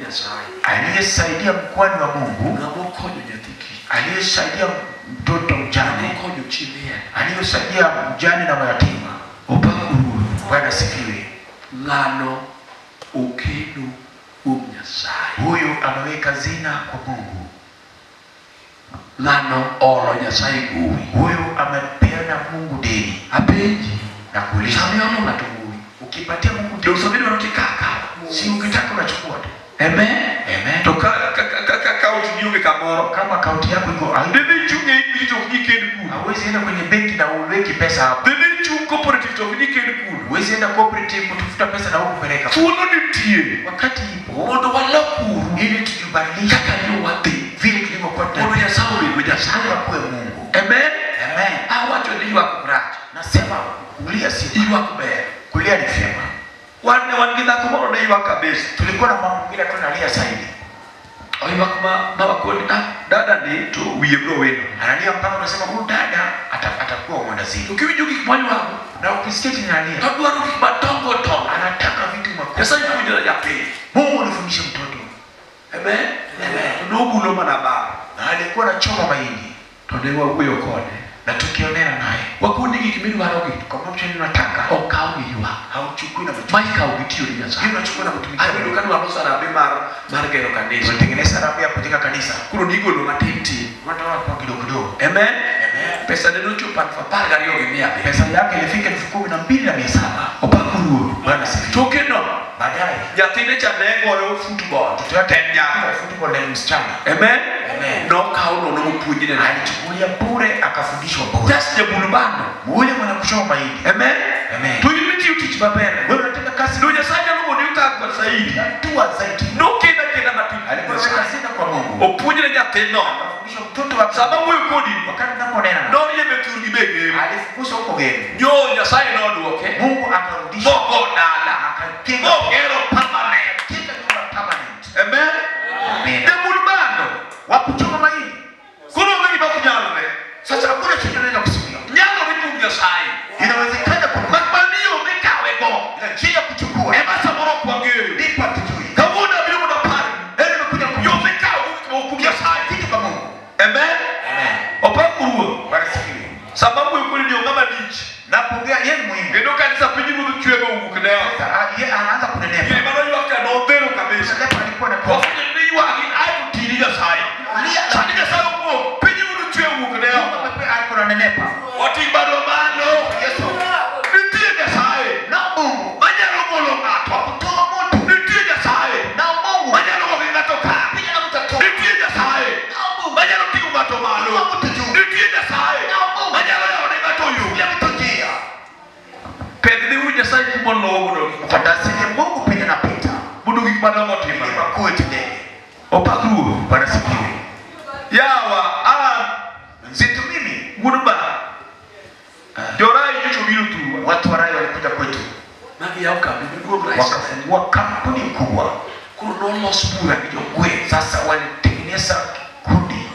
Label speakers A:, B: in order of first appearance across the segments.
A: Nyasaye.
B: Aliyesaidia mkwani wa Mungu,
A: Ng'ama okonyo nyathi kich.
B: aliyesaidia mtoto mjane,
A: Ng'ama okonyo chi miel.
B: aliyesaidia mjane na mayatima.
A: Opak Ruoth.
B: Bwana asifiwe.
A: Ng'ano okeno kuom Nyasaye.
B: Huyu ameweka zina kwa Mungu,
A: Ng'ano olo Nyasaye gowi.
B: huyu amepeana Mungu deni.
A: Apenji.
B: Na kuuliza,
A: Sama iolo ng'ato gowi.
B: ukipatia Mungu
A: Dong
B: deni,
A: sama idwaro tikaka.
B: si ukitaka unachukua tu.
A: Amen.
B: Amen.
A: To ka akaunti ni onge kamoro.
B: Kama akaunti yako iko
A: Didhi chung' e Equity to ok nikend kuno.
B: hauwezi enda kwenye benki na uweki pesa hapo.
A: Didhi chung' cooperative to ok nikend kuno.
B: Huwezi enda cooperative kutafuta pesa na hukupeleka.
A: Thuolo nitie
B: Wakati ipo
A: mondo walok uru
B: ili tujibadilishe
A: kaka ne wadhi.
B: vile tulivyokuwa
A: Mondo
B: tunataka.
A: Nyasaye obed Nyasaye.
B: Mungu akuwe Mungu.
A: Amen.
B: Amen.
A: Awacho ni ywak ok rach.
B: Nasema kulia si
A: Ywak ber.
B: kulia ni vyema.
A: Wan ne wan gi dhako moro ne ywak kabisa.
B: Tulikuwa na mama mwingine alikuwa analia zaidi.
A: Oywak ma wakoni ah dada ni to wiye biro wino.
B: Analia mpaka unasema huyu dada atakuwa mwendazimu.
A: To kiwinjo gik moywago
B: Na ukisikia tena analia,
A: to odwaro gik madongo dongo.
B: anataka vitu makubwa.
A: Nyasaye puonjo nyathi.
B: Mungu nifundishe mtoto.
A: Amen.
B: Amen.
A: To nobulo mana baba.
B: Na alikuwa anachoma mahindi
A: To ne wawuoyo kode.
B: na tukionea naye.
A: Wakoni gik midwarogi
B: Tukamwambia mtu nataka
A: ok kaw gi ywak.
B: hauchukui na
A: Ma ikawo gi tiyo ne Nyasaye.
B: hiyo unachukua na kutumikia.
A: Abedo
B: Mungu.
A: ka dwaro harambee mar gero kanisa.
B: Tunatengeneza harambee ya kujenga kanisa.
A: Koro nigolo matin tin.
B: Tunatoa kwa kidogo kidogo.
A: Amen.
B: Amen.
A: Pesa ne nochopo aluf apar gariyo gi mia abiriyo.
B: Pesa yake ilifika 12,700.
A: Opak Ruoth.
B: Bwana asifiwe.
A: Toke no,
B: Baadaye
A: nyathine cha ne goyo football.
B: mtoto wake
A: En nyako.
B: mpira football ni msichana.
A: Amen.
B: Amen.
A: Nokaw nono mopuonjne nade.
B: Alichukulia bure akafundishwa bure.
A: Just jabul bando.
B: Ule mwenye kuchoma mahindi.
A: Amen.
B: Amen.
A: To in mitiyo tich maber.
B: Wewe unatenda kazi
A: Do Nyasaye nyalo mondo itak kod saidi.
B: hatua zaidi.
A: Nokenda kenda matin.
B: Alikuwa anaweka hazina kwa Mungu.
A: Opuonjne nyathino.
B: Akafundisha mtoto wake.
A: Sama wuoyo kodi,
B: Wakati naponena
A: noriembe thurgi be gemo.
B: alifukuzwa huko gemu.
A: Nyo Nyasaye nodwoke.
B: Mungu akarudisha
A: Mogo dala.
B: akajenga
A: Mogero permanent.
B: jenga nyumba permanent.
A: Amen.
B: Amen.
A: Jabul bando.
B: Wa kuchoma mahindi.
A: Koro onge gima ok nyalre.
B: Sasa hakuna chenye unaweza kusimia.
A: Nyalore kuom Nyasaye.
B: Inawezekana kwa Mungu.
A: Mak mana yo mikawego.
B: Ila njia ya kuchukua
A: Ema samoro ok wang'eyo.
B: ndipo hatujui.
A: Kawuono abiro mondo aparni.
B: Yaani nimekuja
A: Yo mikawogo gik moko kuom Nyasaye.
B: kitu kwa Mungu.
A: Amen.
B: Amen.
A: Opak Ruoth.
B: Bwana asifiwe.
A: Sama wuoyo kodi ni ong'ama lich.
B: Napoongea yeye ni muhimu.
A: Kendo kanisa pinyruodh chwego owuok ne oko.
B: Sasa yeye anaanza
A: Gine
B: kunenepa.
A: mano ywak ka nodhero kabisa.
B: Sasa alikuwa na kwa
A: Wafwenyo ni ywagi ae to tini Nyasaye.
B: Lia
A: Sani Nyasaye owuok. Pinyruodh chwe owuok ne oko.
B: alikuwa ananenepa.
A: Oting' badwa malo.
B: Yesu.
A: Nitie Nyasaye
B: Na Mungu
A: manyalo golo ng'ato.
B: kutoa moto
A: Nitie Nyasaye
B: na Mungu
A: manyalo gogo gi ng'ato ka.
B: pia na mtatoa.
A: Nitie Nyasaye
B: Na Mungu
A: manyalo ting'o ng'ato malo.
B: na mtu juu.
A: Nitie Nyasaye
B: Na Mungu
A: manyalo yawo ne ng'ato yo.
B: pia mtu njia.
A: Pedh ne uru Nyasaye kumolowo mondo gik
B: Fadasini Mungu penye napita.
A: mondo gik madongo
B: Ili
A: otimre.
B: makuu tendeke.
A: Opak Ruoth.
B: Bwana asifiwe.
A: Yawa an
B: Mzetu mimi
A: wuod ba jorai nyocha obiro thurwa.
B: watu wa Rai walikuja kwetu
A: Magiyawo kambi maduong' Rai.
B: wakafungua kampuni kubwa.
A: Koro nolos bura gi jogweng'
B: Sasa walitengeneza kundi,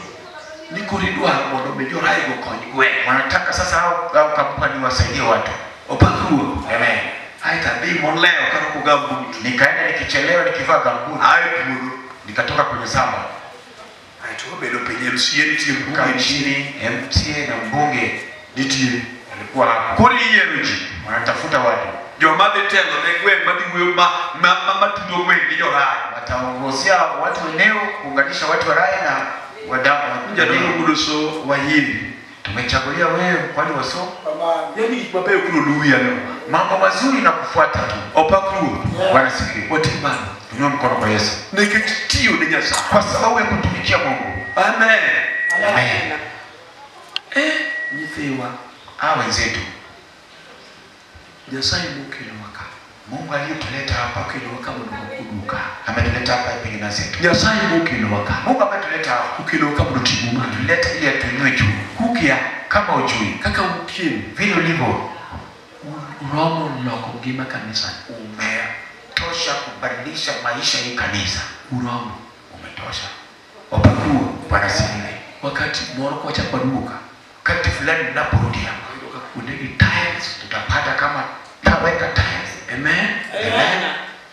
A: ni koro idwaro mondo mi jorai go kony gweng'.
B: wanataka sasa hao kampuni wasaidie watu.
A: Opak Ruoth.
B: Amen.
A: Aeto adhi molewo karwako gambut.
B: Nikaenda nikichelewa nikivaa gambuti,
A: Ae puodho.
B: nikatoka kwenye samba
A: Aeto wabedo piny MCA nitie
B: kaa
A: mbunge nitie.
B: chini, MCA na mbunge
A: Nitie.
B: alikuwa hapo,
A: Koro iyiero ji.
B: wanatafuta watu
A: Joma dhi telo ne gweng' madhi wuoyo ma tudo gweng' gi jorai.
B: wataongozea watu eneo, kuunganisha watu wa Rai na wadau.
A: Jadolo Gudoso wayieri.
B: Tumechagulia wewe mkwani wa so
A: Yani gik mabeyo koro luwi aluwa.
B: mambo mazuri na kufuata tu.
A: Opak Ruoth.
B: Bwana asifiwe.
A: Wating' malo.
B: Tunywe mkono kwa Yesu
A: Nikech tiyo ne Nyasaye.
B: kwa sababu ya kutumikia Mungu.
A: Amen.
B: Amen.
A: Nyithiwa,
B: Hawa wenzetu
A: Nyasaye mokelowa ka.
B: Mungu aliyetuleta hapa
A: Okelowa ka mondo wakudu ka.
B: ametuleta hapa pengine zetu.
A: Nyasaye mokelowa ka.
B: Mungu ametuleta hapa
A: Okelowa ka mondo oting'u malo.
B: tuleta ili atuinue juu.
A: Kukia
B: Kama ujui
A: kaka untiere
B: vile ulivyo,
A: uromo loko ngima kanisani.
B: umetosha kubadilisha maisha hii kanisa,
A: Uromo.
B: umetosha.
A: Opak Ruoth.
B: Bwana asifiwe.
A: Wakati moro kwachako waduogo ka.
B: Wakati fulani tunaporudi hapa
A: Wayudo ka kuonde gi tiles.
B: tutapata kama taweka tiles.
A: Amen.
B: Amen.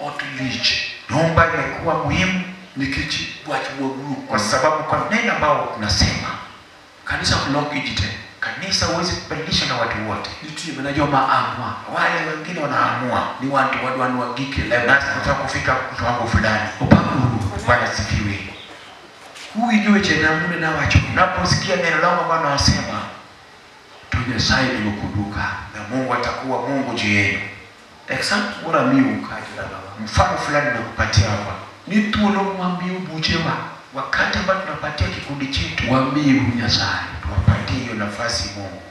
A: Ot lich.
B: Nyumba imekuwa muhimu
A: Nikech wach mwawuok
B: kwa sababu kwa neno ambao tunasema
A: kanisa ok lok gi ji te.
B: Kanisa huwezi kubadilisha na watu wote.
A: Nitie mana joma amua
B: Wale wengine wanaamua
A: ni wan to wadwa ni wagik e level.
B: nasi tunataka kufika kiwango fulani.
A: Opak Ruoth.
B: Bwana sifiwe.
A: Kuwinjo wechena mune nawacho
B: Unaposikia neno langu ambalo nawasema,
A: to Nyasaye biro kodu ka.
B: na Mungu atakuwa Mungu juu yenu.
A: Example moro amiu ka jodalawa.
B: Mfano fulani nimekupatia hapa,
A: Ni thuolo mwamiyo buchewa
B: wakati ambao tunapatia kikundi chetu,
A: wamiu Nyasaye.
B: tuwapatie hiyo nafasi Mungu.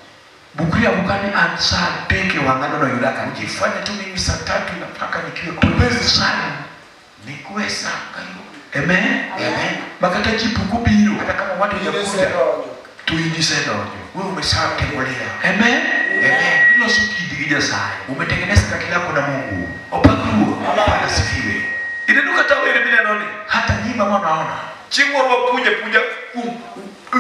A: Bukri abuka ni an sa adek e wang'a noyuda kanisa.
B: Jifanye tu mimi saa tatu nataka nikiwe
A: To
B: kule,
A: bed sani.
B: nikuwe saa karibu.
A: Amen.
B: Amen.
A: Makata ji pok obiro
B: Hata kama watu hawajakuja,
A: to in isedonjo.
B: wewe umeshatangulia.
A: Amen.
B: Amen.
A: Iloso kindi gi Nyasaye.
B: Umetengeneza kati lako na Mungu.
A: Opak Ruoth.
B: Bwana sifiwe.
A: Ineno kata wer mineno ni.
B: Hata nyimbo ambao unaona
A: Chieng' moro wapuonje apuonja kuom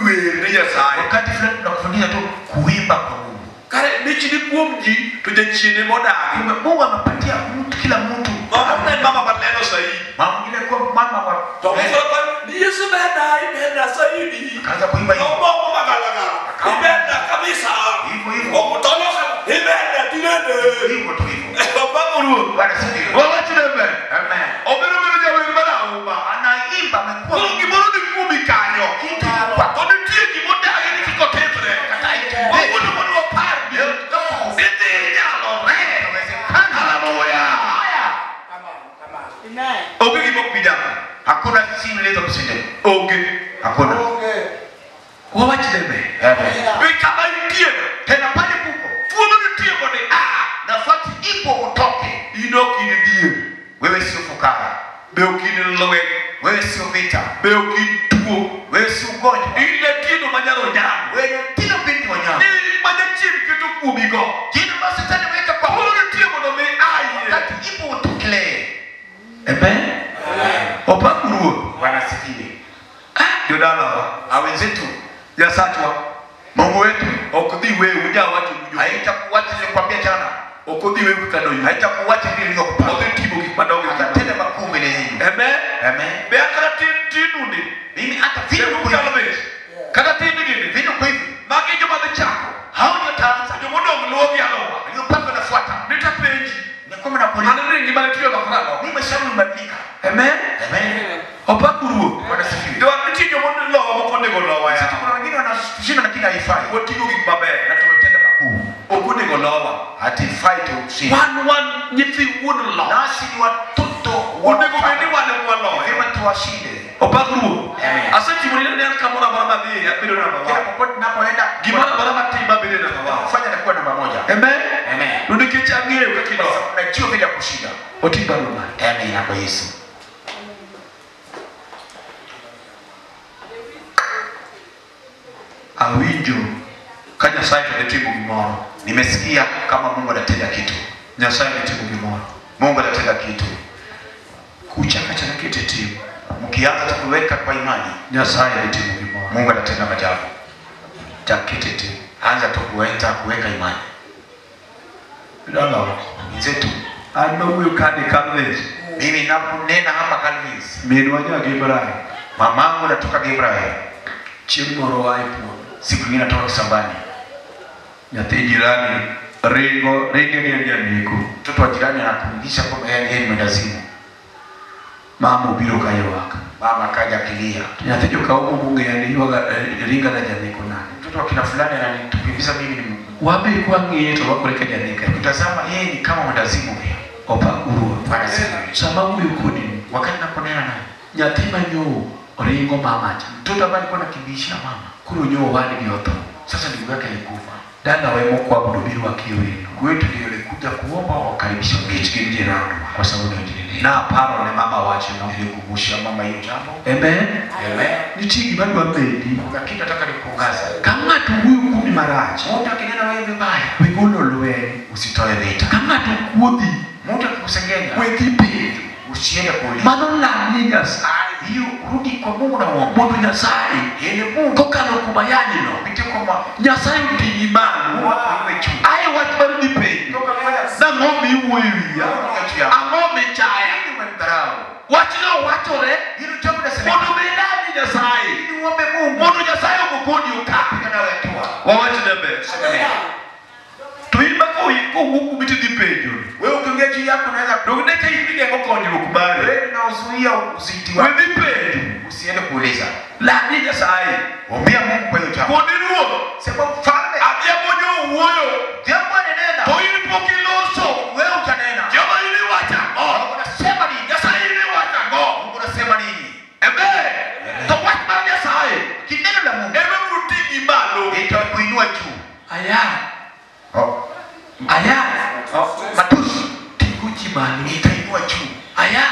A: wer ne Nyasaye.
B: wakati fulani tunakufundisha tu kuimba kwa Mungu.
A: Kare mich ni kuom ji to jachien ema odagi.
B: Kumbe Mungu amepatia mtu kila mtu.
A: Mama ne en mama malelo saidi.
B: Mama mwingine kuwa mama wa
A: To moro ni Yesu benda ibenda saidi.
B: akaanza kuimba hivyo
A: Omoko magalagala. Ibenda kabisa.
B: hivyo hivyo
A: Okutoloka ibenda tinende.
B: hivyo tu hivyo.
A: Opak Ruoth.
B: Bwana sifiwe.
A: Wawachne ber.
B: Amen.
A: Obiro bedo jawer marahuma.
B: Anaimba amekuwa
A: Koro gimoro ni kuomi kanyo.
B: kitu kwa
A: To nitie gimodagi ni kik otimre. Wawuondo mondo wapar ni idhi nyalore.
B: Inawezekana.
A: Haleluya.
C: Amen.
A: Onge gima ok bi nyalore.
B: Hakuna simu inaweza kushinda.
A: Onge.
B: Hakuna.
A: Wawachne ber.
B: Amen.
A: Be kama intie no,
B: Tena pale kuko
A: thuolo nitie mondo ia.
B: nafasi ipo utoke.
A: In ok in dhier.
B: Wewe sio fukara,
A: Be ok in lweny.
B: wewe sio vita,
A: Be ok in tuo.
B: wewe sio ugonjwa,
A: In latino manyalo nyango.
B: wewe ni tino binti wa nyama.
A: Ni manyachien keto kuomigo.
B: Jina basi shetani ameweka kwa
A: Thuolo nitie mondo mi aye.
B: wakati ipo utokelee.
A: Amen. Opak Ruoth.
B: Bwana sifiwe.
A: Jodalawa.
B: A wenzetu,
A: Nyasachwa.
B: Mungu wetu
A: Ok dhi wewu nyawacho winjo.
B: haitakuacha nilikwambia jana,
A: Ok odhi wewu kaka noyudo.
B: haitakuacha vile nilivyokupanga.
A: Odhi timo gik madongo e ngimani.
B: Atatenda makuu mbele yenu.
A: Amen.
B: Amen.
A: Be an kata tin tinuni.
B: Mimi hata vile
A: Be
B: uko hivi,
A: Calvin. Kata tin gini.
B: vile uko hivi,
A: Magi joma dhi chako.
B: hao ndio taanza.
A: Jomodong' luwo gi aluwa.
B: Waliopanga nafuata.
A: Nitapenji.
B: Ni kwamba nakuuliza,
A: An ne ngimane tiyo lokore ang'o?
B: mimi maisha yangu imebadilika.
A: Amen.
B: Amen.
A: Opak Ruoth.
B: Bwana sifiwe.
A: Jowar nitie jomolowa moko onego lowa
B: Sasa
A: ya.
B: kuna wengine wanashinda lakini haifai.
A: Wating'o gik maber.
B: Na tumetenda makuu.
A: Ok onego lowa.
B: Hatifai tushinda.
A: Wan nyithi wuon loch.
B: Nasi ni watoto wa
A: Onego bed ni
B: mfalme.
A: wan ema
B: Ni
A: waloyo.
B: vyema tuwashinde.
A: Opak Ruoth.
B: Amen.
A: Asetimoni ni an kamoro amora madhiye abedo namba
B: Kila
A: one.
B: popote ninapoenda,
A: Gimoro amora matimo abedo namba one.
B: kufanya nakuwa namba moja.
A: Amen.
B: Amen.
A: To nikech ang'eyo kaka
B: Kwa
A: iloyo.
B: sababu najua vile ya kushinda.
A: Oting' baro malo.
B: Amen. Kwa Yesu.
A: Awinjo ka Nyasaye to dhi timo gimoro.
B: Nimesikia kama Mungu anatenda kitu.
A: Nyasaye dhi timo gimoro.
B: Mungu anatenda kitu.
A: Kucha kacha nakete tim.
B: Mkianza tu kuweka kwa imani,
A: Nyasaye dhi timo gimoro.
B: Mungu anatenda maajabu.
A: Chak kete tim.
B: Anza tu kuweka imani.
A: Dalawa.
B: Wenzetu,
A: An mawuoyo kani Calvin.
B: mimi ninaponena hapa Calvins,
A: Minwa nya gi Ibrahim.
B: mamangu natoka Ibrahim,
A: Chieng' moro waa e puodho.
B: siku nyingine natoka shambani,
A: Nyathi jirani ringo ringe ni en janeko.
B: mtoto wa jirani anakurudisha kwamba yeye ni mwendazimu.
A: Mama obiro ka ywak.
B: Mama akaja akilia,
A: To nyathi jokaw mong'eya ni ywaga ringa na janeko nade.
B: mtoto wa kina fulani ananitukimbiza mimi ni
A: Wabe kwang'iye to wakore ka janeko.
B: kutazama yeye ni kama mwendazimu pia.
A: Opak Ruoth.
B: Bwana sifiwe.
A: Sama awuoyo kodi ni,
B: Wakati naponena naye,
A: nyathi manyo oringo mama cha.
B: mtoto ambaye alikuwa anakimbishia mama,
A: Koro nyo owadgi otho.
B: sasa ndugu yake alikufa.
A: Dalawa ema okwa mondo obir wakiyo wendo.
B: Kwetu ndio alikuja kuomba wakaribisha
A: Nikech gin jirandwa.
B: kwa sababu ndio jirani.
A: Naparo ne mama wachno.
B: Nilikumbusha mama hiyo jambo.
A: Amen.
B: Amen.
A: Nitie gima adwa medi.
B: Kuna kitu nataka nikuangaza.
A: Ka ng'ato wuoyo kuomi marach,
B: Mtu akinena wewe vibaya,
A: we golo lweny.
B: usitoe vita.
A: Ka ng'ato kuodhi,
B: Mtu akikusengenya,
A: we dhi penjo.
B: usiende kuuliza.
A: Mano lamie Nyasaye.
B: Hiyo rudi kwa Mungu na uombe.
A: Mondo Nyasaye
B: Yeye Mungu
A: kokalo kuom ayanyino,
B: kupitia kwa ma
A: Nyasaye oting'i malo.
B: Mungu akuinue juu.
A: Aye wach mar dhi penjo.
B: Toka kwa
A: Nang'o miwuoyo e wiya?
B: Mungu juu yako.
A: Ang'o michaya?
B: Nini umemdharau?
A: Wachno wachore
B: Hilo jambo linasemekana.
A: mondo milami Nyasaye.
B: Ili uombe Mungu.
A: Mondo Nyasaye ogokonyi okang'.
B: Piga nawe hatua.
A: Wawachne ber.
B: Sema neno.
A: To in ma kowuok kuomi tidhi penjo.
B: Wewe ukiongea juu yako unaweza
A: Donge ne ka in migeng'o konyruok mari.
B: wewe unaozuia uzidi wako.
A: We dhi penjo.
B: Usiende kuuliza.
A: Lami Nyasaye.
B: Ombea Mungu kwa hiyo jambo.
A: Koni ruoth.
B: Sema mfalme,
A: Adhiambo nyowuoyo.
B: jambo anenena.
A: To in pok iloso.
B: Wewe utanena.
A: Jehova in iwacho ang'o?
B: Mungu unasema nini?
A: Nyasaye in iwacho ang'o?
B: Mungu unasema nini?
A: Amen. To wach mar Nyasaye
B: Kineno la Mungu
A: ema biro ting'i malo.
B: itakuinua juu.
A: Aya.
B: Oh.
A: Aya.
B: Oh. Matusi
A: Ting'o ji malo.
B: itainua juu.
A: Aya.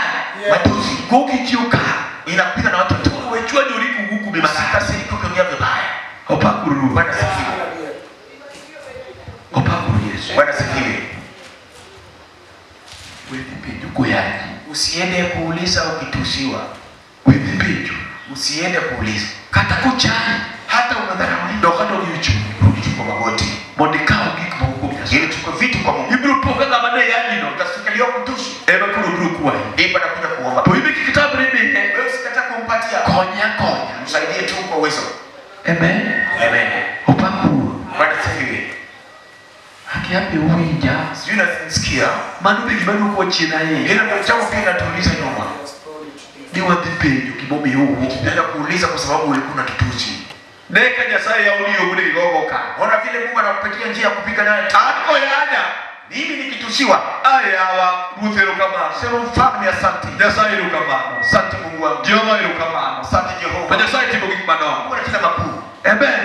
B: Matusi
A: Gogi ji okang'.
B: inapiga na watu tu.
A: We chwanyori kowuok kuomi marach.
B: Usikasirike ukiongea vibaya.
A: Opakuru Ruoth.
B: Bwana sifiwe.
A: Opakuru Yesu.
B: Bwana sifiwe.
A: We dhi penjo koyanyi.
B: Usiende kuuliza ukitusiwa.
A: We dhi penjo.
B: Usiende kuuliza.
A: Kata kochayi.
B: Hata umedharauliwa,
A: Dok adog e chunyi.
B: rudi tu kwa magoti.
A: Mondo ikaw gik moko kuom Nyasaye.
B: Ili chukue vitu kwa Mungu.
A: Ibiro po ka ng'ama ne yanyino.
B: Utasikia kutusi.
A: Ema koro biro kwayi.
B: Ndipo anakuja kuomba.
A: To in be kik itamri miye.
B: Wewe usikataa kumpatia.
A: Konya konya.
B: Msaidie tu kwa uwezo.
A: Amen.
B: Amen.
A: Opakuru.
B: Bwana sifiwe.
A: Akia be uwinja.
B: Sijui unanisikia.
A: Mano be gima dwoko chien ahinya.
B: Hilo ndio jambo pia inatuuliza nyuma.
A: Ni wadhi penjo gimomiyo owuok.
B: Tunaenda kuuliza kwa sababu ulikuwa unatutusi.
A: Ne ka Nyasaye yawo ni yo monego igogo okang'.
B: Ona vile Mungu anakupatia njia ya kupiga naye.
A: An koyanya.
B: Mimi nikitusiwa,
A: Ayawa Ruoth erokamano.
B: sema mfalme asante.
A: Nyasaye erokamano.
B: Asante Mungu wangu.
A: Jehova erokamano.
B: Asante
A: To
B: Jehova.
A: Nyasaye timo gik madongo.
B: Mungu anatenda makuu.
A: Amen.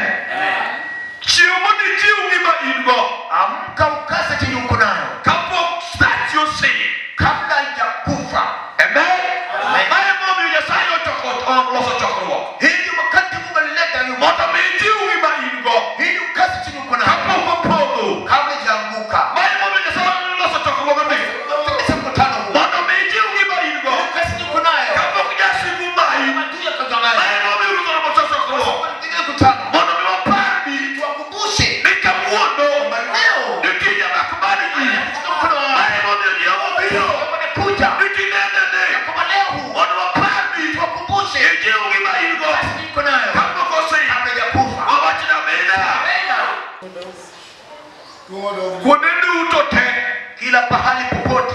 A: Chiew mondo ichiw gima in go.
B: Amka ukase chenye uko nayo
A: Kapok sachi osedhi.
B: kabla haijakufa.
A: Amen. Mae emomiyo Nyasaye oloso chokruok.
B: Hii ndio wakati Mungu alileta hiyo.
A: Mondo mi ichiw gima in go.
B: Hii ndio ukase chenye uko nayo
A: Kapok opodho.
B: kabla haijaanguka.
A: Mae emomiyo Nyasaye oloso chokruogni.
B: Tengeneza mkutano huu.
A: Mondo mi ichiw gima in go.
B: Ukase chenye uko nayo.
A: Kapok jasigu mayi.
B: Maadui yakazalaya.
A: Mae emomiyo Ruoth oloso chokruok.
B: Tengeneza mkutano.
A: Mondo mi waparni
B: Tuwakumbushe
A: ni kawuono
B: kwamba leo
A: nitie jamak bad ji.
B: katika mkono wa
A: Mae emomiyo Jehova obiro.
B: wanakuja
A: Ni tinendene.
B: kwamba leo huu
A: Mondo waparni
B: tuwakumbushe
A: ichiw gima in go.
B: ukase chenye uko nayo
A: Kapok osi.
B: kabla haijakufa.
A: Wawachna mina.
B: Tena
A: Kuonde duto te
B: kila pahali popote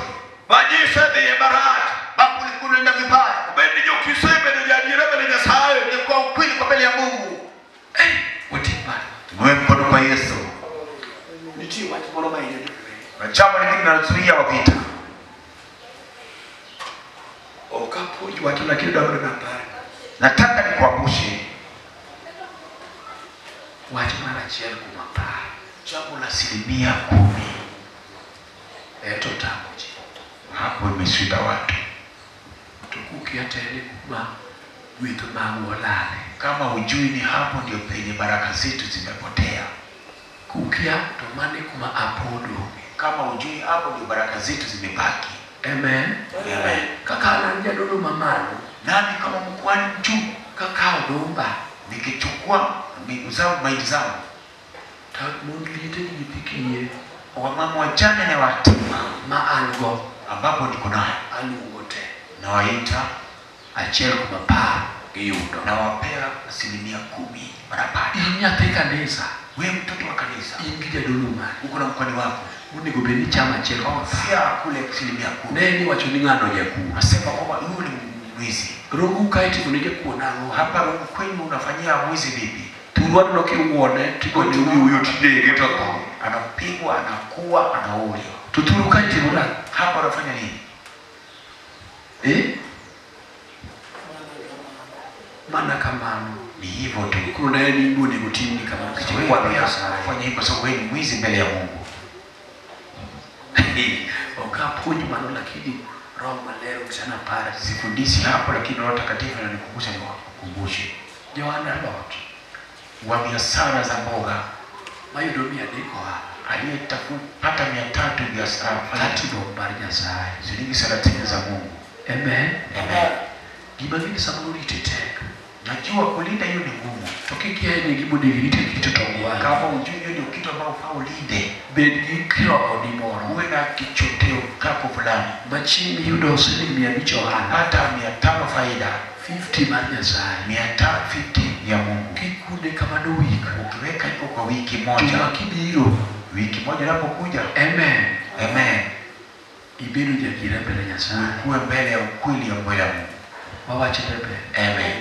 A: ma ji osedhiye marach.
B: ambapo ulikuwa unaenda vibaya,
A: Bed ni jokisebedo jaadiera mbele Nyasaye.
B: ulikuwa ukweli kwa mbele ya Mungu.
A: Wating' malo.
B: Tuinue mkono kwa Yesu.
A: Nitie wach moro ma iye dwarore.
B: Na jambo lingine linalozuia wa vita,
A: Ok apuonj wachno lakini dwarore napar.
B: nataka nikuangushe
A: Wach mar 1 kuom 10.
B: jambo la 10%.
A: Ento tamo ji.
B: Hapo imeshinda watu.
A: To kukia to en kuma gweth magwa olale.
B: Kama hujui, ni hapo ndio penye baraka zetu zimepotea.
A: Kukia to mano e kuma apodo.
B: Kama hujui, hapo ndio baraka zetu zimebaki.
A: Amen.
B: Amen.
A: Kaka an jadolo mamalo,
B: Nami kama mkuhani mjuu,
A: kakawo odumba
B: nikichukua mbegu zangu, mahindi zangu,
A: to mond liete gi nyithi kiye
B: wamama wajane na watima
A: ma an go
B: ambapo niko nayo,
A: aluongo te.
B: nawaita
A: 1 kuom 10 giyudo.
B: nawapea 10% wanapata.
A: In nyathi kanisa,
B: We mtoto wa kanisa,
A: in gi jadolo mari.
B: uko na mkwani wako,
A: Onego bed ni chamo 1 kuom 10.
B: fia kule 10%.
A: Ne ni wacho ni ng'ano jakuo.
B: Nasema kwamba yule ni mwizi.
A: Rogu kae timo ne jakuo nang'o?
B: Hapa Mungu kwenu unafanyia mwizi vipi?
A: Thurwa aneno kiwuone tigone uyuyo tinege to tho.
B: Anapigwa, anakuwa, anauliwa.
A: To thuru kae timo nang'o?
B: Hapa unafanya nini?
A: Eh? Mana kamano.
B: Ni hivyo tu.
A: Koro ne ni in onego timni kamano nikech
B: Wewe
A: ikwalo
B: pia
A: Nyasaye.
B: fanya hivyo kwa sababu wewe ni mwizi mbele ya Mungu.
A: Ok apuonj mano lakini Roho Maler onyisa napar.
B: Sifundishi hapo, lakini Roho Mtakatifu ananikumbusha nikukumbushe.
A: Johana lot
B: Wa biashara za mboga
A: mayudo 300 ohala
B: aliyepata 300 biashara
A: 30 bob mar Nyasaye.
B: shilingi 30 za Mungu.
A: Amen.
B: Amen.
A: Gima ng'e ni samoro rite tek.
B: Najua kulinda hiyo ni ngumu.
A: To kikia ni gimonego irite kirito tong wang'i.
B: Kama ujui hiyo ndio kitu ambao ufaa ulinde.
A: Bed gi kirogo ni moro.
B: Uwe na kichoteo kako fulani.
A: Ma chieng' miyudo siling 500 ohala.
B: Hata 500 faida.
A: 50 mar Nyasaye.
B: 550 ya Mungu.
A: Kikunde kamano wik.
B: Ukiweka iko kwa wiki moja.
A: Juma kibiro.
B: Wiki moja inapokuja.
A: Amen.
B: Amen.
A: Ibedo jadiera mbele Nyasaye.
B: Kuwe mbele ya ukweli ya mbele ya Mungu.
A: Wawacho maber.
B: Amen.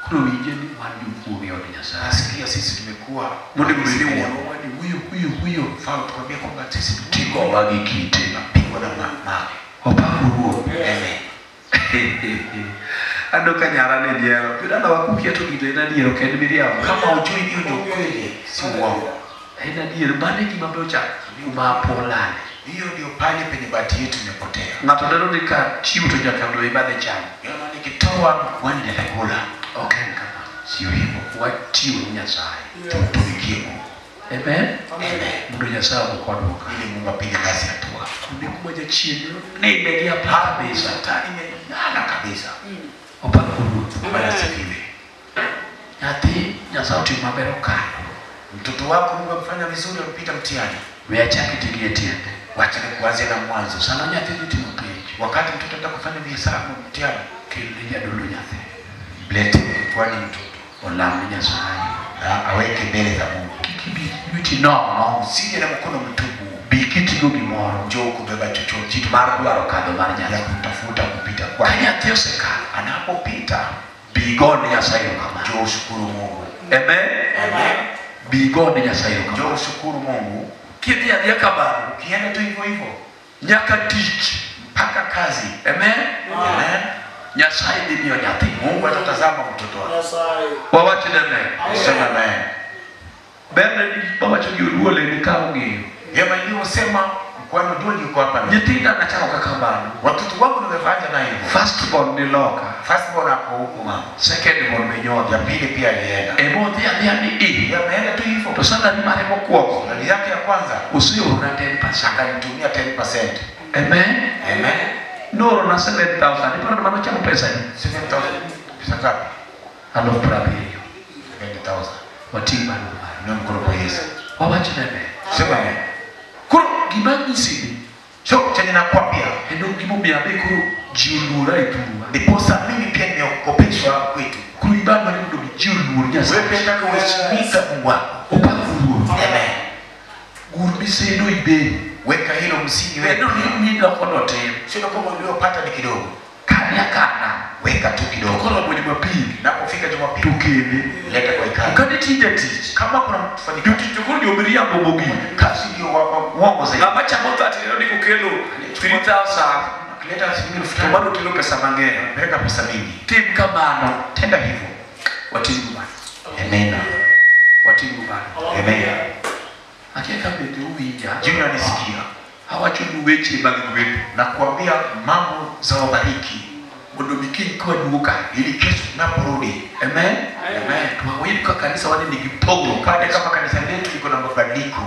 A: Koro winje ni wan jokuoge e od Nyasaye.
B: Nasikia sisi tumekuwa
A: Monego bed ni wuonwa ni huyo huyo huyo.
B: Faa tukwambie kwamba sisi
A: Tigowa gi kite.
B: tunapigwa na mawe.
A: Opako Ruoth.
B: Amen.
A: Aneno ka nyara ne nyiero. Jodalawa kukia to gino en adier ok en miriambo.
B: Kama ujui hiyo ni ukweli, si uongo.
A: En adier. Mano e gima be ochako kuma apo olale.
B: Hiyo ndio pale penye bahati yetu imepotea.
A: Ng'ato neno ni ka chiwo to nyaka mondo ibadhe cham.
B: Yaani nikitoa kwani nitakula.
A: Ok en kamano.
B: Sio hivyo.
A: Watiyo ne Nyasaye.
B: Tumtumikie Mungu.
A: Amen.
B: Amen.
A: Mondo Nyasaye ogo kodwa ka.
B: Ili Mungu apige kazi hatua.
A: Kuonde kuma jachien ninde gi apa kabisa.
B: Shetani imelala kabisa.
A: Opako Ruoth.
B: Bwana asifiwe.
A: Nyathi Nyasaye otimo maber okalo.
B: Mtoto wako Mungu amefanya vizuri, amepita mtihani.
A: We achak iti gi e tiende.
B: Wacha nikuanze na mwanzo.
A: Sama nyathi dhi timo penj,
B: Wakati mtoto anataka kufanya biashara mtihani,
A: kelne jadolo nyathi.
B: mlete kwani mtoto
A: Olam ne Nyasaye.
B: na aweke mbele za Mungu.
A: Kik ibi lweti nono.
B: Usije na mkono mtupu.
A: Bi kiting'o gimoro
B: Njoo kubeba chochote kitu
A: mar dwaro kadho mar
B: ya
A: nyathi.
B: kutafuta kupita
A: Ka
B: kwake.
A: nyathi osekalo,
B: Anapopita
A: bi igone Nyasaye erokamano.
B: njoo ushukuru Mungu.
A: Amen. Bi igone Nyasaye erokamano.
B: Njoo ushukuru Mungu.
A: Kidhi adhiya kamano,
B: Ukienda tu hivyo hivyo
A: nyaka tich.
B: mpaka kazi.
A: Amen.
B: Amen.
A: Nyasaye dhi miyo nyathi.
B: Mungu atatazama mtoto wako.
A: Wawach ne amen.
B: Sema amen.
A: Ber ne ni wawacho gi Oluo ni ka ong'eyo.
B: Vyema ilivyosema mkwano Doli yuko hapa.
A: Nyithinda nachako kaka mano.
B: Watoto wangu nimefanya na hivyo.
A: First born ni loka.
B: First born ako huku mama.
A: Second born be nyodhi.
B: Ya pili pia alienda.
A: Ema odhi adhiya ni i.
B: Yeye ameenda tu hivyo.
A: To salary mare mokwongo
B: Salary yake ya kwanza
A: oseorona 10%.
B: akanitumia 10%.
A: Amen.
B: Amen.
A: Noorona 7,000. Iparo ni mano chamo pesa ni?
B: 7,000. Pesa ngapi?
A: 70,000.
B: 20,000.
A: Wating' malo malo.
B: Inua mkono kwa Yesu.
A: Wawach ne amen.
B: Sema amen.
A: Koro gima anyisi ni
B: So chenye nakwambia
A: en gimomiyo abe koro ji oluora e thurwa.
B: ndiposa mimi pia nimeogopeshwa kwetu.
A: Koro ibadwa ni mondo mi ji oluor
B: Wewe
A: Nyasaye.
B: pia nataka uheshimika Mungu wako.
A: Opak Ruoth.
B: Amen.
A: Gur misendo ibedi.
B: Weka hilo msingi
A: Neno
B: wewe.
A: ni loko notin.
B: Sio kwamba uliopata ni kidogo.
A: Kane akana.
B: Weka tu
A: To
B: kidogo.
A: koromo Jumapili
B: Napofika
A: to
B: Jumapili
A: kele.
B: leta kwa hekalu.
A: To kane tinde tich.
B: Kama kuna mfanyikazi
A: Jotich to koro jomiriambo mogik.
B: kazi ndio uongo zaidi.
A: Ng'ama chamo 30 neno ni kokelo 3,000
B: Akileta shilingi elfu
A: to
B: tano
A: mano kelo pesa mang'eny.
B: peleka pesa mingi.
A: Tim kamano.
B: Tenda hivyo.
A: Wating' malo.
B: Amen.
A: Wating' malo.
B: Amen.
A: Akia ka bende uwinja.
B: Jini unanisikia.
A: Awachonu weche mag gweth.
B: Nakuambia mambo za wabariki
A: Mondo mi kiny ka waduogo ka.
B: ili kesho tunaporudi
A: Amen.
B: Amen.
A: To wayud ka kanisa wani nigi pogruok.
B: tupate kama kanisa letu liko na mabadiliko.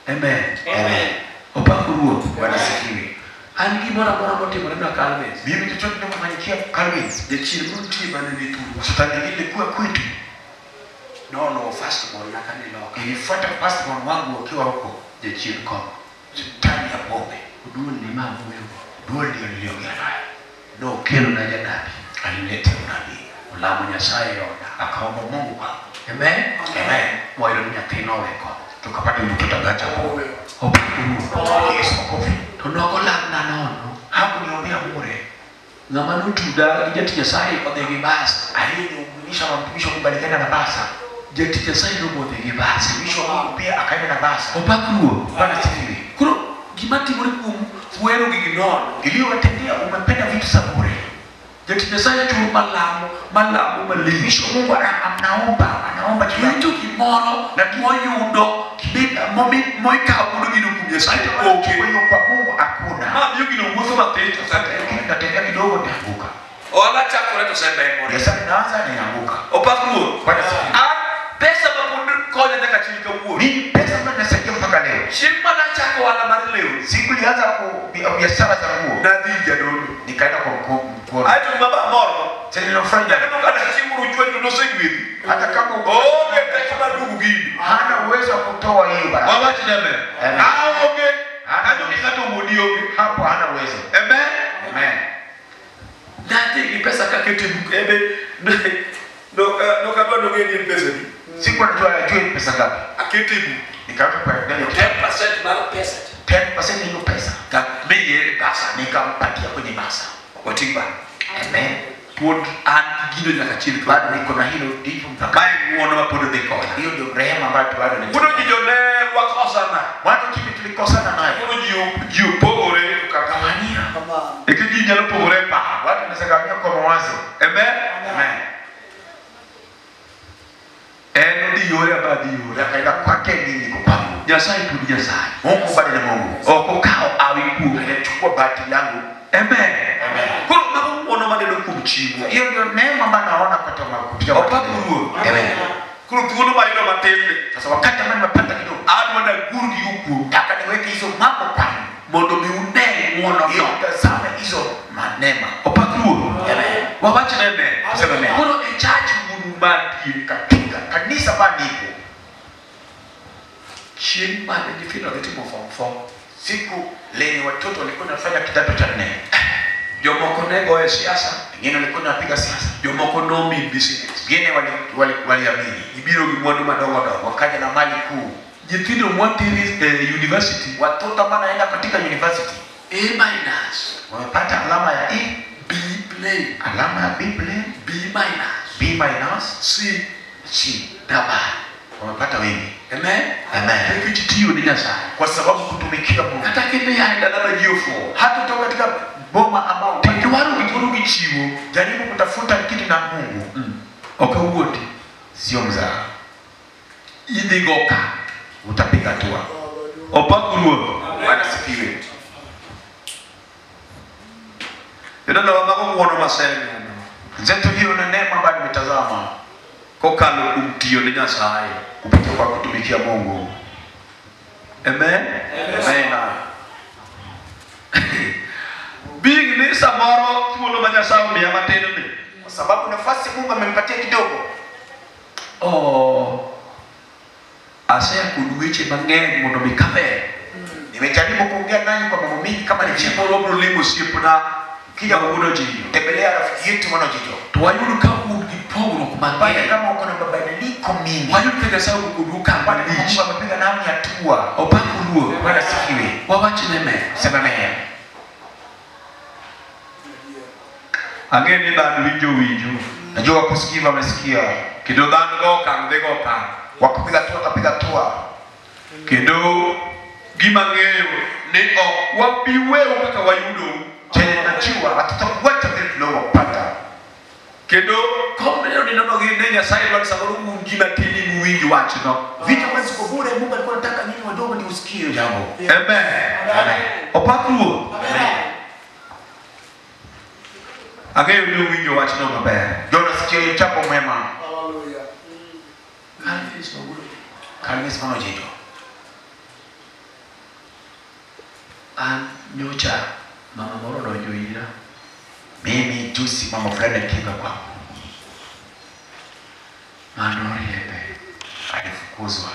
A: Amen.
B: Amen.
A: Opak Ruoth.
B: Bwana asifiwe.
A: An gimoro amora motimore na Calvin.
B: Mimi chochote kinachofanyikia Calvin,
A: Jachien moro nitie mane ni thurwa.
B: shetani lilikuwa kwetu,
A: Noluwo first born na kane loka.
B: ilifuata firstborn wangu wakiwa huko,
A: Jachien kong'o.
B: shetani ya pombe.
A: Oduol ni ma wuoyogo.
B: Duol ndio niliongea naye,
A: Nokelona janabi.
B: alileta unabii,
A: Olamo Nyasaye e oda.
B: akaomba Mungu kwangu.
A: Amen.
B: Amen.
A: Wayudo ni nyathino owe kong'o.
B: Tukapata mtoto akaacha pombe.
A: Opak Ruoth.
B: Yesu makofi.
A: To nokolamna nono.
B: Hakuniombea bure,
A: Ng'ama notuda gi jatich Nyasaye odhi gi bas.
B: aliyeniunganisha na mtumishi wa Mungu alienda na basa,
A: Jatich Nyasaye nobodhi gi bas.
B: mtumishi wa Mungu pia akaenda na basa.
A: Opak Ruoth.
B: Bwana asifiwe.
A: Koro gima timore kuom wero gigi nono.
B: Iliyowatendea, umependa vitu za bure.
A: Jatich Nyasaye chuo malamo, malamo malich.
B: Mtumishi wa Mungu anaomba, anaomba juu yako.
A: Winjo gimoro moyudo moikawo godo gino kuom Nyasaye to onge.
B: Kwa hiyo kwa Mungu hakuna.
A: Ma miyo gino wuotho mathin to osebemore.
B: Natembea kidogo nitaanguka.
A: Ohala chakore to osebemore.
B: Biashara inaanza ninaanguka.
A: Opak Ruoth.
B: Bwana asifiwe.
A: An pesa mapod konya nyaka chil kawuono.
B: Mimi pesa ambayo inasaidia mpaka leo.
A: Chieng' mana achako ohala mar lewni.
B: Siku tulianza biashara za nguo,
A: Nadhi jadolo.
B: nikaenda kwa mkono.
A: Aeto baba moro.
B: Sasa nilofanya hata kama hana uwezo wa kutoa hiyo baraka. Hapo hana uwezo.
A: Amen.
B: Amen. Siku anajua ajue pesa ngapi. Nikaweka kwa ndani
A: 10% mara pesa.
B: 10% hiyo pesa. Nikampatia kwenye basa. Amen. Bado niko na hilo ndivyo mpaka. Hiyo ndio rehema ambayo bado ni. Bado kipi tulikosana naye. Tukagawania. Watu wanaweza gawanyia kwa mawazo.
A: Amen.
B: Amen.
A: Yore
B: Akaenda kwake, mimi niko kwangu.
A: Nyasaye pud Nyasaye.
B: Mungu bado ni Mungu.
A: Ok okawo awi kuome.
B: Anachukua bahati langu.
A: Amen.
B: Amen.
A: Koro mago ng'uono maneno kuom chiwo.
B: Hiyo ndio neema ambayo naona kutoka kupitia
A: Opak
B: matendo.
A: Ruoth.
B: Amen.
A: Koro thuolo mayudo matin ni
B: Sasa wakati ambao nimepata kidogo,
A: adwa nagur gigo kuomu
B: nataka niweke hizo mambo kwangu.
A: mondo mi une ng'uono
B: Ili
A: no.
B: utazame hizo manema.
A: Opak Ruoth.
B: Amen.
A: Wawach ne amen.
B: Tuseme amen.
A: Koro e church wuonu mantie
B: Katika kanisa bado nipo.
A: Chieng' mane nyithindo dhi timo form 4.
B: Siku lenye watoto walikuwa wanafanya kidato cha 4.
A: Jomoko ne goyo siasa,
B: Wengine walikuwa wanapiga siasa.
A: jomoko nomi business.
B: Wengine waliamini.
A: Gibiro gi mwandu madongo dongo.
B: Wakaja na mali kuu.
A: Nyithindo mwateri e university
B: Watoto ambao wanaenda katika university
A: A minus,
B: wamepata alama ya E,
A: B plain,
B: alama ya B plain,
A: B minus,
B: B minus,
A: C
B: C.
A: double.
B: Wamepata wengi.
A: Amen.
B: Amen.
A: Nikech tiyo ne Nyasaye.
B: Kwa sababu kutumikia Mungu.
A: Kata kendo ya e dala ma ji ofuwo.
B: Hata kutoka katika boma ambao
A: To idwaro gimoro gichiwo.
B: jaribu kutafuta kitu na Mungu,
A: Ok awuondi.
B: sio mzaha.
A: Idhi go ka.
B: Utapiga hatua.
A: Opak Ruoth.
B: Bwana sifiwe.
A: Jodalawa mago ng'uono maseneno
B: Zetu hiyo ni neema ambayo nimetazama
A: kokalo kuom tiyo ne Nyasaye.
B: kupitia kwa kutumikia Mungu.
A: Amen.
B: Amen.
A: Being ni samoro thuolo ma Nyasaye omiya matin ni.
B: Kwa sababu nafasi Mungu amempatia kidogo.
A: Oh, asea kod weche mang'eny mondo mi kaber.
B: Nimejaribu kuongea nanyi kwa mambo mingi kama ni
A: Chieng'
B: vyema.
A: moro wabiro limo osiepna
B: Kija
A: ma wuod Ojijo.
B: Tembelea rafiki yetu mwana Ojijo.
A: To wayud ka un gi pogruok
B: Pale
A: mang'eny.
B: kama uko na mabadiliko mingi.
A: Wayud ka Nyasaye okodu okang'
B: Pale
A: malich.
B: Mungu amepiga nami hatua.
A: Opak Ruoth.
B: Bwana sifiwe.
A: Wawach ne amen.
B: Sema amen.
A: Ang'e ni dhano winjo winjo.
B: Najua wakusikiva wamesikia.
A: Kendo dhano go okang' dhi go okang'.
B: Wakupiga hatua wakapiga hatua.
A: Kendo gima ng'eyo ni ok wabi wewu kaka wayudou.
B: Chenye najua hatutakuacha vile tulivyopata.
A: Kendo kom neno gi ne Nyasaye dwaro samoro un gima tin muwinj wachno.
B: Vitu ambavyo siko bure, Mungu alikuwa anataka nyinyi wadogo ndio usikie hiyo jambo.
A: Amen.
B: Amen.
A: Opak Ruoth. Ang'eyo ni uwinjo wachno maber.
B: Ndio nasikia hiyo jambo mwema.
C: Hallelujah.
B: Kalmis mwana Ojijo.
A: An nyocha mama moro odonjo ira.
B: Mimi juzi mama fulani alikinga kwangu.
A: Mano oriembe.
B: Alifukuzwa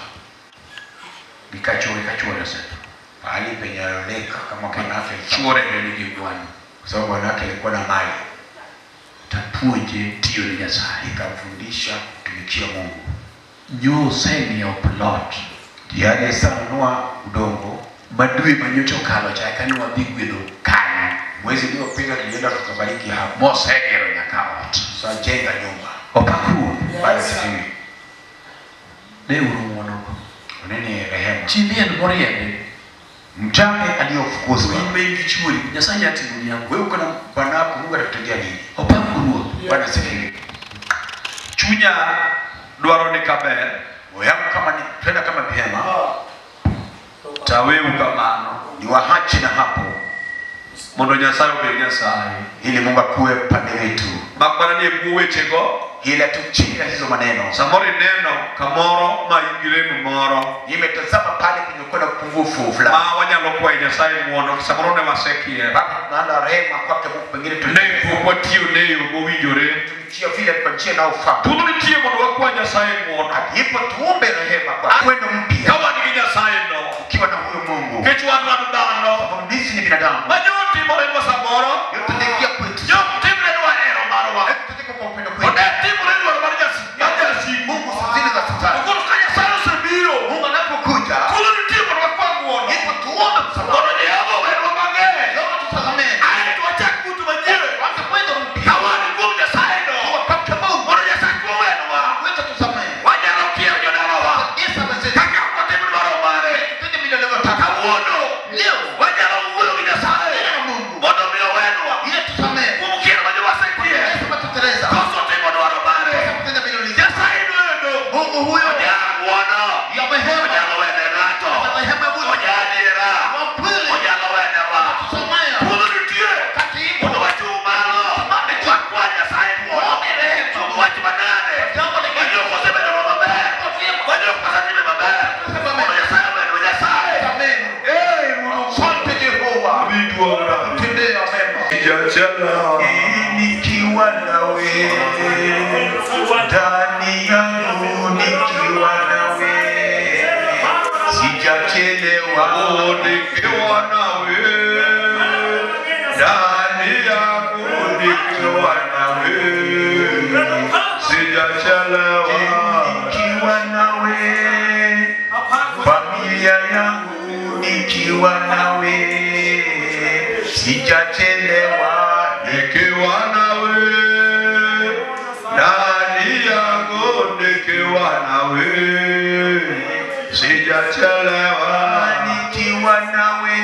A: Gi kachuore kachuore osetho.
B: pahali penye aloleka kama bwanake
A: Chuore ne nigi mwandu.
B: kwa sababu bwanake alikuwa na mali.
A: Tapuonje tiyo ne Nyasaye.
B: Nikamfundisha kutumikia Mungu.
A: Nyoseng'iewo plot.
B: Tayari alishanunua udongo.
A: Ma dwe ma nyocha okalo cha eka ne wadhi gwedho kanyo.
B: Mwezi uliopita tulienda tukabariki hapo.
A: Mosegero nyaka ot.
B: Sasa jenga nyumba.
A: Opak Ruoth.
B: Bwana sifiwe.
A: Ne uru ng'uonogo.
B: Oneni rehema.
A: Chi liel moriembe.
B: Mjane aliyofukuzwa.
A: In ma in gi chuori, Nyasaye nyalo timoni ang'o?
B: Wewe uko na bwana wako, Mungu atakutendea nini?
A: Opak Ruoth.
B: Bwana sifiwe.
A: Chunya dwaro ni kaber,
B: Moyo wangu kama ni tena kama vyema,
A: taweu kamano.
B: ni wahachi na hapo.
A: Mondo Nyasaye obed Nyasaye.
B: Ili Mungu akuwe pande wetu.
A: Mak mana ni e bwo wechego,
B: Ila tu chini ya hizo maneno.
A: Samoro ineno kamoro ma in gi rem moro
B: Nimetazama pale kwenye kuna upungufu fulani.
A: Ma wanyalo kwayo Nyasaye ng'uono, samoro ne wasekier.
B: Baba, tunaomba rehema kwake Mungu, pengine
A: Ne
B: tulipokea
A: pok watiyo ne yo mowinjore.
B: vile kwa njia inayofaa.
A: Thuolo nitie mondo wakwa Nyasaye ng'uono.
B: Ipo tuombe rehema kwa kwendo mpya.
A: Ka wan gi Nyasaye no.
B: Ukiwa na huyo Mungu.
A: Nikech wan wan dhano.
B: Sababu sisi ni binadamu.
A: Ma nyotimonenwa samoro.
B: Yote kwetu.
A: Nyotimrenwa hero marwa.
B: Yote kwa upendo kwetu.
A: One timore dwaro mar jasigu.
B: Mungu zile za shetani.
A: Koro ka Nyasaye osebiro,
B: Mungu anapokuja,
A: thuolo nitie mondo wakwa ng'uono.
B: ipo tuombe msamaha.
A: Mondo Jehova owenwa mang'eny.
B: Jehova tusamehe.
A: Aeto wachak buto manyien.
B: Tuanze mwendo mpya.
A: Ka wan kuom Nyasaye no.
B: Tuwe kwake Mungu.
A: Mondo Nyasaye owenwa.
B: Wetu tusamehe.
A: Wanyalo kiero jodalawa.
B: Yesu amesema
A: Kaka ok watim dwaro mare.
B: tutende vile alivyotaka.
A: Kawuono.
B: Leo
A: Wanyalo wuoyo gi Nyasaye.
B: neno la Mungu
A: Mondo mi owenwa.
B: ile tusamehe.
A: Kuom kiero ma jowasekier.
B: Yesu ametuteleza.
A: Koso timo dwaro mare.
B: Kutenda vile ulivyo.
A: Nyasaye noendo.
B: Mungu huyo
A: Onya ng'uono.
B: ya rehema.
A: Onyalo wene ng'ato.
B: Rehema ya Mungu.
A: Onya adiera.
B: Wa kweli.
A: Onyalo wenewa.
B: Tusamehe.
A: Thuolo nitie.
B: Kati ipo.
A: Mondo wachung' malo. Wakwa Nyasaye ng'uono. Kuom wach manade.
B: Jambo lingine.
A: Wajok osebedo maber. Wajok osetimo maber. Mondo Nyasaye owenwa Nyasaye.
B: Tusamehe.
A: Eh, Ruoth.
B: Asante Jehova.
A: Abiduora.
B: Tendea mema.
A: Sijachelewa.
B: Nikiwa nawe ndani yangu, nikiwa nawe sijachelewa.
A: Oh, nikiwa nawe ndani yangu, nikiwa nawe sijachelewa.
B: Nikiwa nawe familia yangu, nikiwa nawe sijachelewa.
A: Nikiwa nawe ndani yangu, nikiwa nawe sijachelewa.
B: Nikiwa nawe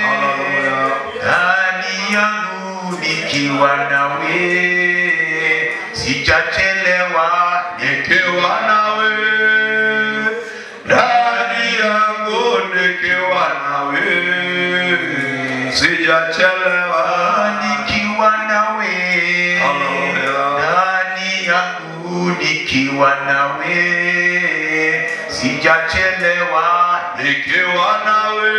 A: Hallelujah.
B: ndani yangu, nikiwa nawe sijachelewa.
A: Nikiwa nawe ndani yangu, nikiwa nawe sijachelewa.
B: Nikiwa nawe
A: Hallelujah.
B: ndani yangu, nikiwa nawe sijachelewa.
A: Nikiwa nawe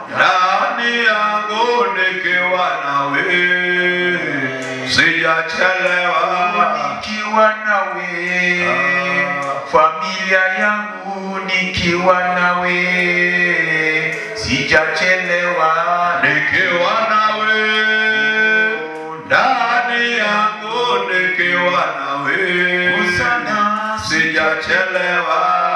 A: ndani yangu, nikiwa nawe sijachelewa.
B: Nikiwa nawe familia yangu, nikiwa nawe sijachelewa.
A: Nikiwa nawe ndani yangu, nikiwa nawe
B: Hosana
A: sijachelewa.